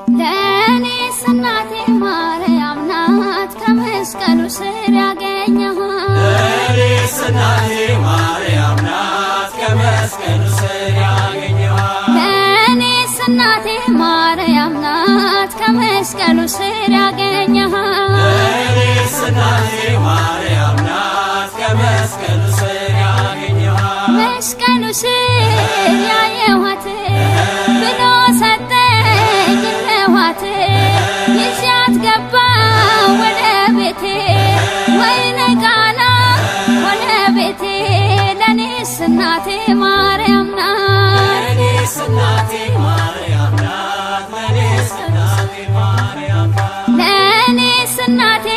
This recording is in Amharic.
ለእኔስ እናቴ ማርያም ናት ከመስቀሉ ስር ያገኘኋት። ለእኔስ እናቴ ማርያም ናት ከመስቀሉ ስር ያገኘኋት። ለእኔስ እናቴ ማርያም ናት ከመስቀሉ ስር ያገኘኋት። ለእኔስ እናቴ ማርያም ናት ከመስቀሉ ስር ያገኘኋት። መስቀሉ ስር ያየኋት ብሎ ሰጠኝ እነኋት፣ ይዣት ገባሁ ወደ ቤቴ፣ ወይነ ቃና ሆነ ቤቴ። ለእኔስ እናቴ ማርያም ናት። ለእኔስ እናቴ ማርያም ናት። ለእኔስ እናቴ ማርያም ናት። ለእኔስ እናቴ